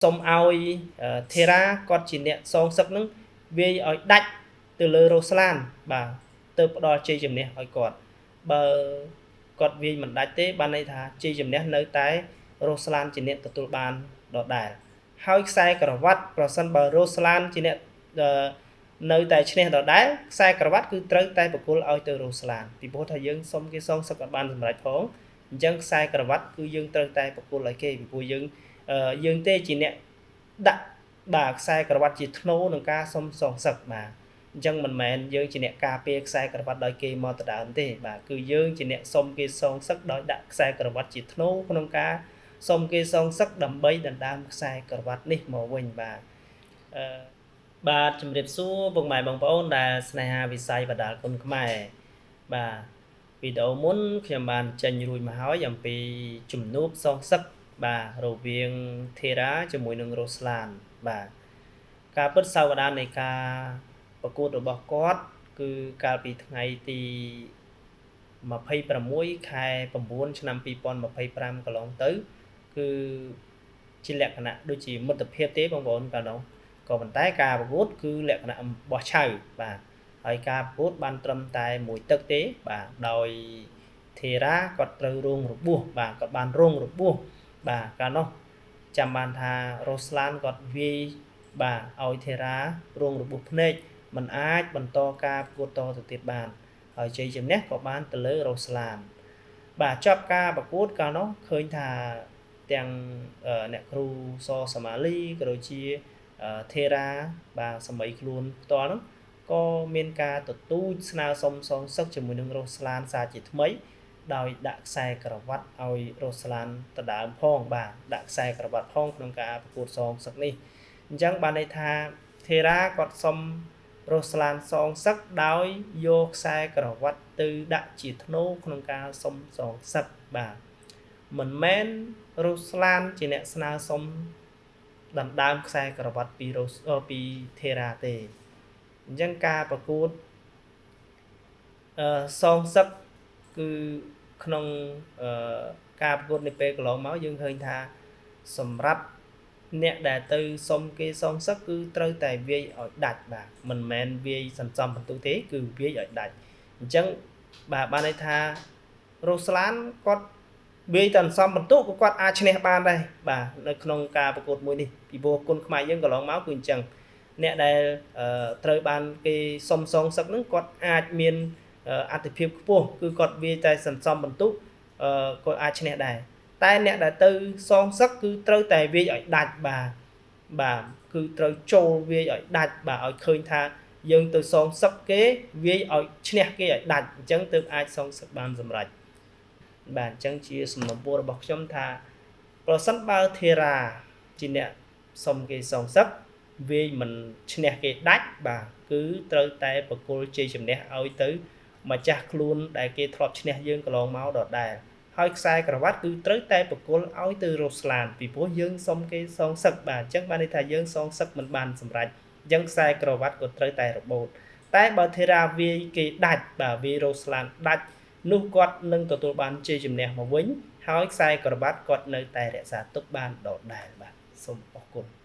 សុំឲ្យថេរ៉ាគាត់ជាអ្នកសងសឹកនឹងវាយឲ្យដាច់ទៅលើរ៉ូស្លានបាទទៅផ្ដល់ជ័យជំនះឲ្យគាត់បើគាត់វាយមិនដាច់ទេបានន័យថាជ័យជំនះនៅតែរ៉ូស្លានជាអ្នកទទួលបានដដែលហើយខ្សែក្រវ៉ាត់ប្រសិនបើរ៉ូស្លានជាអ្នកនៅតែឈ្នះដដែលខ្សែក្រវ៉ាត់គឺត្រូវតែប្រគល់ឲ្យទៅរ៉ូស្លានពីព្រោះថាយើងសុំគេសងសឹកអត់បានសម្រេចផងអញ្ចឹងខ្សែក្រវ៉ាត់គឺយើងត្រូវតែប្រគល់ឲ្យគេពីព្រោះយើងយើងទេជាអ្នកដាក់បាទខ្សែក្រវ៉ាត់ជាធ្នូនឹងការសុំសងសឹកបាទអញ្ចឹងមិនមែនយើងជាអ្នកការពារខ្សែក្រវ៉ាត់ដោយគេមកដដើមទេបាទគឺយើងជាអ្នកសុំគេសងសឹកដោយដាក់ខ្សែក្រវ៉ាត់ជាធ្នូក្នុងការសុំគេសងសឹកដើម្បីដណ្ដើមខ្សែក្រវ៉ាត់នេះមកវិញបាទអឺបាទជំរាបសួរពុកម៉ែបងប្អូនដែលស្នេហាវិស័យបដាលគុណខ្មែរបាទវីដេអូមុនខ្ញុំបានចេញរួចមកហើយអំពីជំនួបសងសឹកបាទរវាងថេរ៉ាជាមួយនឹងរ៉ូស្លានបាទការពិតសាវតានៃការប្រកួតរបស់គាត់គឺកាលពីថ្ងៃទី26ខែ9ឆ្នាំ2025កន្លងទៅគឺជាលក្ខណៈដូចជាមិត្តភាពទេបងប្អូនកាលនោះក៏ប៉ុន្តែការប្រកួតគឺលក្ខណៈបោះឆៅបាទហើយការប្រកួតបានត្រឹមតែមួយទឹកទេបាទដោយថេរ៉ាគាត់ត្រូវរងរបួសបាទគាត់បានរងរបួសបាទកាលនោះចាំបានថារ៉ូស្លានគាត់វាយបាទឲ្យថេរ៉ារងរបួសភ្នែកมันអាចបន្តការប្រកួតតទៅទៀតបានហើយជ័យជំនះក៏បានទៅលើរ៉ូស្លានបាទចប់ការប្រកួតកាលនោះឃើញថាទាំងអ្នកគ្រូសសមាលីក៏ដូចជាថេរ៉ាបាទសម័យខ្លួនផ្ទាល់ហ្នឹងក៏មានការទទូចស្នើសុំសងសឹកជាមួយនឹងរ៉ូស្លានសាជាថ្មីដោយដាក់ខ្សែក្រវ៉ាត់ឲ្យរ៉ូស្លានដដើមផងបាទដាក់ខ្សែក្រវ៉ាត់ផងក្នុងការប្រកួតសងសឹកនេះអញ្ចឹងបានន័យថាថេរ៉ាគាត់សុំរ៉ូស្លានសងសឹកដោយយកខ្សែក្រវ៉ាត់ទៅដាក់ជាធ្នូក្នុងការសុំសងសឹកបាទមិនមែនរ៉ូស្លានជាអ្នកស្នើសុំដណ្ដើមខ្សែក្រវ៉ាត់ពីរ៉ូពីថេរ៉ាទេអញ្ចឹងការប្រកួតសងសឹកគឺក្នុងការប្រកួតในពេលកន្លងមកយើងឃើញថាសម្រាប់អ្នកដែលទៅសុំគេសងសឹកគឺត្រូវតែវាយឲ្យដាច់បាទមិនមែនវាយសន្សំពិន្ទុទេគឺវាយឲ្យដាច់អញ្ចឹងបាទបានន័យថារ៉ូស្លានគាត់វាយតែសន្សំពិន្ទុក៏គាត់អាចឈ្នះបានដែរបាទនៅក្នុងការប្រកួតមួយនេះពីព្រោះគុណខ្មែរយើងកន្លងមកគឺអញ្ចឹងអ្នកដែលត្រូវបានគេសុំសងសឹកហ្នឹងគាត់អាចមានអត្ថិភាពខ្ពស់គឺគាត់វាយតែសន្សំពិន្ទុគាត់អាចឈ្នះដែរតែអ្នកដែលទៅសងសឹកគឺត្រូវតែវាយឲ្យដាច់បាទបាទគឺត្រូវចូលវាយឲ្យដាច់បាទឲ្យឃើញថាយើងទៅសងសឹកគេវាយឲ្យឈ្នះគេឲ្យដាច់អញ្ចឹងទើបអាចសងសឹកបានសម្រេចបាទអញ្ចឹងជាសំណូមពររបស់ខ្ញុំថាប្រសិនបើថេរ៉ាជាអ្នកសុំគេសងសឹកវាយមិនឈ្នះគេដាច់បាទគឺត្រូវតែប្រគល់ជ័យជំនះឲ្យទៅម្ចាស់ខ្លួនដែលគេធ្លាប់ឈ្នះយើងកន្លងមកដដែលហើយខ្សែក្រវ៉ាត់គឺត្រូវតែប្រគល់ឲ្យទៅរ៉ូស្លានពីព្រោះយើងសុំគេសងសឹកបាទអញ្ចឹងបានន័យថាយើងសងសឹកមិនបានសម្រេចអញ្ចឹងខ្សែក្រវ៉ាត់ក៏ត្រូវតែរបូតតែបើថេរ៉ាវាយគេដាច់បាទវាយរ៉ូស្លានដាច់នោះគាត់នឹងទទួលបានជ័យជំនះមកវិញហើយខ្សែក្រវ៉ាត់គាត់នៅតែរក្សាទុកបានដដែលបាទសូមអរគុណ។